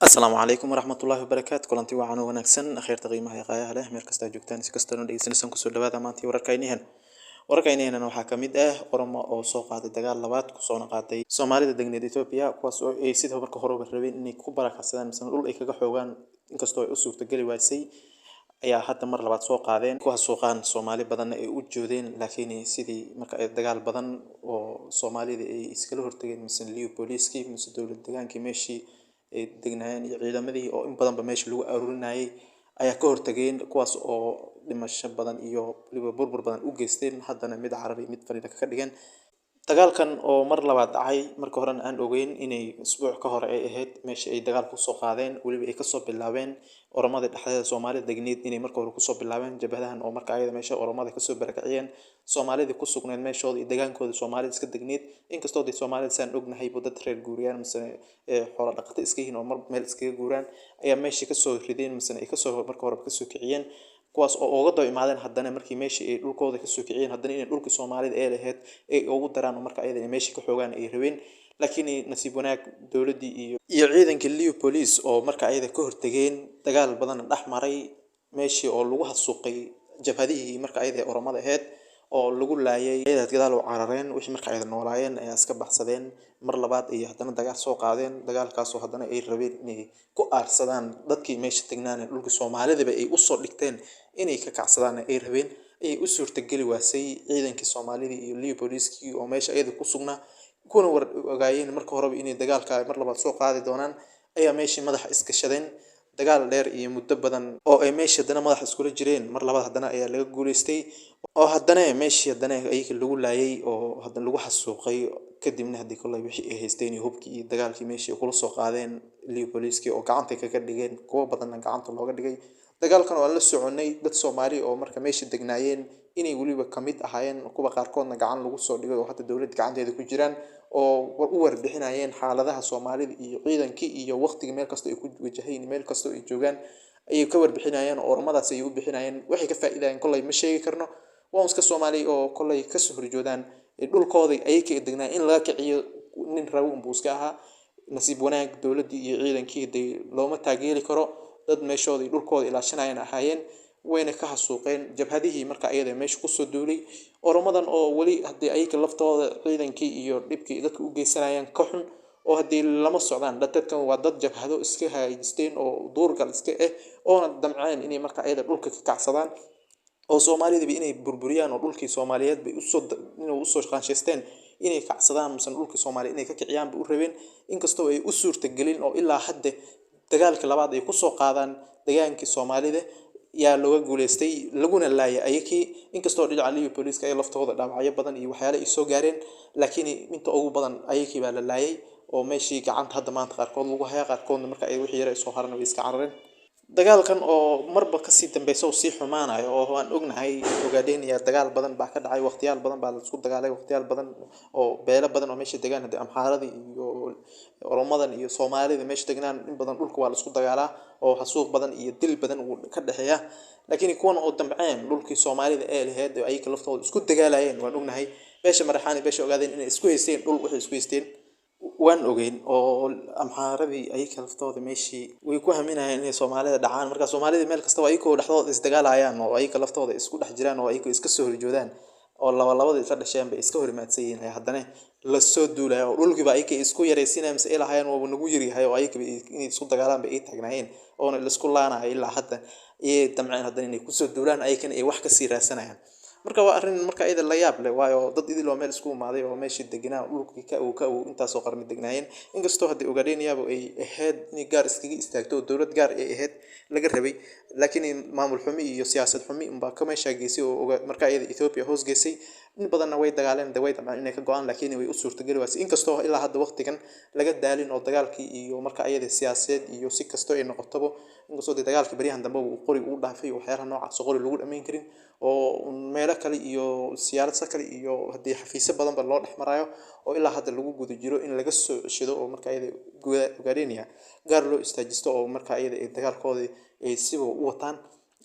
Asalaamu calaykum waraxmatullaahi wabarakaatu. Kulanti wacan oo wanaagsan, khayrta qiimaha iyo qaayaha leh, meel kasta joogtaan, si kastoo dhegeysanaysaan, kusoo dhawaada maantii wararkayniheen. Wararkayniheenana waxaa ka mid ah Oromo oo soo qaaday dagaal labaad, kusoona qaaday Soomaalida degneed Ethiopia, kuwaas oo ay sida marka horeba rabeen inay ku barakacsadaan misena dhul ay kaga xoogaan. Inkastoo ay u suurtageli waysay, ayaa hadda mar labaad soo qaadeen kuwaas suuqaan Soomaali badanna ay u joodeen. Laakiin sidii marka ay dagaal badan oo Soomaalida ay iskala hortageen, mise liyu booliiskii mise dowlad degaankii meeshii ay degnaayeen iyo ciidamadii oo in badanba meesha lagu aruurinayay ayaa ka hortageen, kuwaas oo dhimasho badan iyo waliba burbur badan u geysteen, haddana mid carabi mid fariida ka dhigeen. Dagaalkan oo mar labaad dhacay, marka horena aan ogeyn inay isbuuc ka hore ay ahayd meesha ay dagaal kusoo qaadeen, weliba ay kasoo bilaabeen Oromada dhexdeeda Soomaalida degneyd, inay marka hore kusoo bilaabeen jabhadahan oo marka ayada meesha Oromada kasoo barakaciyeen Soomaalida ku sugnayd meeshooda iyo degaankooda Soomaalida iska degneyd. Inkastoo dee Soomaalida saan ognahay bu dad reer guuriyaan mise xoola dhaqato iska yihiin oo mar meel iskaga guuraan, ayaa meeshii kasoo rideen mise ay kasoo marka hore kasoo kiciyeen, kuwaas oo uga daba imaadeen haddana markii meeshii ay dhulkooda kasoo kiciyeen, haddana inay dhulkii Soomaalida ee lahayd ay ugu daraan oo marka ayada ay meeshii ka xoogaan ay rabeen. Laakiin nasiib wanaag, dowladdii iyo ciidankii liyu police oo marka ayada ka hortageen, dagaal badanna dhex maray meeshii oo lagu hasuuqay jabhadihii marka ayada ee Oromada ahayd oo lagu laayay, ayadaas gadaal u carareen. Wixii marka ayada noolaayeen ayaa iska baxsadeen. Mar labaad ay haddana dagaal soo qaadeen, dagaalkaasoo haddana ay rabeen inay ku aarsadaan dadkii meesha tegnaana dhulkii Soomaalidaba ay usoo dhigteen inay ka kacsadaan ay rabeen, ayay u suurtageli waasay. Ciidankii Soomaalida iyo liyu booliiskii oo meesha ayada ku sugnaa, kuna war ogaayeen marka horeba inay dagaalka mar labaad soo qaadi doonaan, ayaa meeshii madaxa iskashadeen. Dagaal dheer iyo muddo badan oo ay meeshii haddana madaxa iskula jireen, mar labaad haddana ayaa laga guuleystay, oo haddana meeshii haddana ayaga lagu laayay oo haddana lagu xasuuqay. Kadibna haddii kolley wixii ay haysteen iyo hubkii iyo dagaalkii meeshii ay kula soo qaadeen liyu booliiskii oo gacanta kaga dhigeen, kuwo badanna gacanta looga dhigay. Dagaalkan oo aan la soconay dad Soomaali oo marka meesha degnaayeen inay weliba kamid ahaayeen, kuwa qaarkoodna gacan lagu soo dhigay oo hadda dowladda gacanteeda ku jiraan, oo u warbixinayeen xaaladaha Soomaalida iyo ciidankii iyo waqtigii meel kasta ay ku wajahayn, meel kasta ay joogaan ayay ka warbixinayeen, oo Oromadaas ay u bixinayeen. Waxay ka faa'iidayeen kolley ma sheegi karno, waa iska Soomaali oo kolley kasoo horjoodaan dhulkooda ayay ka degnaa in laga kiciyo nin rabo unbuu iska ahaa. Nasiib wanaag, dowladdii iyo ciidankii dee looma taageeri karo, dad meeshooda iyo dhulkooda ilaashanayaan ahaayeen, wayna ka hasuuqeen jabhadihii marka ayada meesha kusoo duulay. Oromadan oo weli haddii ayaga laftooda ciidankii iyo dhibkii dadka u geysanayaan ka xun, oo haddii lama socdaan dadkan waa dad jabhado iska hagaajisteen oo duurgal iska ah, oona damceen inay marka ayada dhulka ka kacsadaan oo Soomaalidaba inay burburiyaan, oo dhulkii Soomaaliyeed bay usoo inay usoo qaanshaysteen inay kacsadaan mise dhulkii Soomaaliya inay ka kiciyaan bay u rabeen. Inkastoo ay u suurtagelin oo ilaa hadda dagaalkii labaad ay kusoo qaadaan degaankii Soomaalida yaa looga guuleystay, laguna laayay ayakii. Inkastoo dhinaca liyu booliiska ay laftooda dhaawacyo badan iyo waxyaale ay soo gaareen, laakiin inta ugu badan ayakii baa la laayay oo meeshii gacanta hadda maanta qaarkood lagu hayaa, qaarkoodna marka ay wixii yar ay soo haran way iska carareen. Dagaalkan oo marba kasii dambeysa oo sii xumaanayo, oo aan ognahay Ogaadenia dagaal badan baa ka dhacay, waqtiyaal badan baa la isku dagaalay, waqtiyaal badan oo beelo badan oo meesha degaan, hadii Amxaaradii iyo Oromadan iyo Soomaalida meesha degnaan, in badan dhulka waa la isku dagaalaa oo xasuuq badan iyo dil badan uu ka dhexeeya. Laakiin kuwan oo damceen dhulkii Soomaalida ee lahayd oo ayaga laftooda isku dagaalayeen, waan ognahay beesha Maraxaan iyo beesha Ogaadeen inay isku haysteen dhul, waxay isku haysteen waan ogeyn, oo Amxaaradii ayaga laftooda meeshii way ku haminayeen inay Soomaalida dhacaan. Marka Soomaalida meel kastaba ayagoo dhexdooda isdagaalayaan oo ayaga laftooda isku dhex jiraan oo ayaga iska soo horjoodaan oo laba labada isla dhasheen bay iska horimaadsan yihiin, ayaa haddana lasoo duulaya oo dhulkiiba ayaga isku yaraysiinayaan mise ay lahaayeen waaba nagu yaryahay, oo ayaga inay isku dagaalaan bay ay taagnaayeen oona laisku laanayo ilaa hadda, ayay damceen haddana inay kusoo duulaan, ayagana ay wax kasii raadsanayaan. Marka waa arrin marka iyada la yaab leh, waayo dad idil oo meel isku imaaday oo meeshii degnaa, dhulkii ka uu ka uu intaasoo qarni degnaayeen. Inkastoo haddii Ogaadeniyaaba ay ahayd inay gaar iskaga istaagto oo dowlad gaar ay ahayd laga rabay, laakiin maamul xumi iyo siyaasad xumi unbaa ka meesha geysay oo marka iyada Ethiopia hoos geysay. In badanna way dagaaleen, way damceen inay ka go'aan, laakiin way u suurtageli waysay. Inkastoo ilaa hadda waqtigan laga daalin oo dagaalkii iyo marka iyada siyaasadeed iyo si kastoo ay noqotaba, inkastoo dee dagaalkii baryahan dambe uu qori uu dhaafay, waxyaalaha noocaas oo qori lagu dhammayn karin, oo meelo kale iyo siyaasad kale iyo haddii xafiisyo badanba loo dhex marayo, oo ilaa hadda lagu guda jiro in laga soo ceshado oo marka iyada Ogaadenia gaar loo istaajisto, oo marka iyada ay dagaalkoodii ay siba u wataan,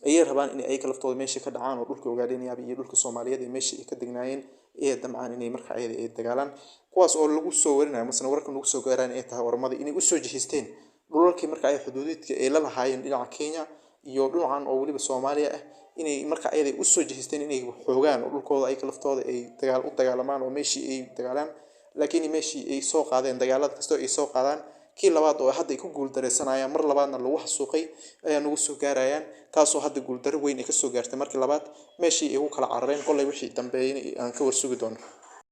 ayay rabaan inay ayaga laftooda meesha ka dhacaan oo dhulka Ogaadenia iyo dhulka Soomaaliyeed ee meesha ay ka degnaayeen ayay damcaan inay marka iyada ay dagaalaan, kuwaas oo lagu soo warinayo masna wararka lagu soo gaaraan ay tahay Oromada inay usoo jihisteen Dhulalkii marka ay xuduudeedka ay la lahaayeen dhinaca Kenya iyo dhinacan oo weliba Soomaaliya ah, inay marka ayada usoo jihisteen inay xoogaan oo dhulkooda ay laftooda ay dagaal u dagaalamaan oo meeshii ay dagaalaan. Laakiin meeshii ay soo qaadeen dagaalada kastoo ay soo qaadaan, kii labaad oo hadda ay ku guuldareysanayaan, mar labaadna lagu xasuuqay ayaa nagu soo gaarayaan, taasoo hadda guuldaro weyn ay kasoo gaartay markii labaad meeshii ay ugu kala carareen. Kolley wixii dambeeyay aan ka warsugi doono.